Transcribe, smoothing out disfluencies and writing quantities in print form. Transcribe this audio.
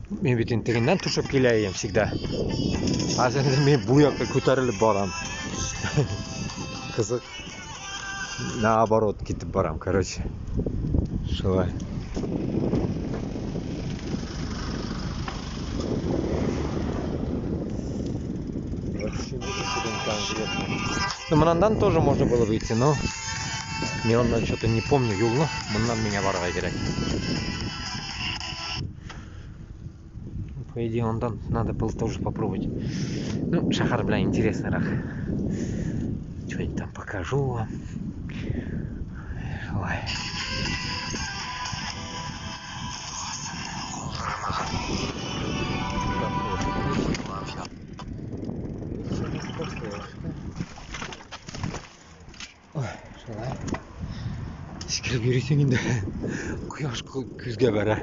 Мин бит инде тегеннән төшөп килә идем всегда. Хәҙер инде мин был яҡҡа күтәрелеп барам. Ҡыҙыҡ. Наоборот китеп барам, короче. Шулай. Вообще конкретно. Ну, мынандан тоже можно было выйти, но мин унан что-то не помню юлны. Мыннан миңә барырға кәрәк. По идее, ундан надо было тоже попробовать. Ну, шәһәр, бля, интересныйраҡ. Что-нибудь там покажу вам. Ой. Ой, шулай. Сикереп йөрөйһөң инде. Ҡояш күҙгә бәрә.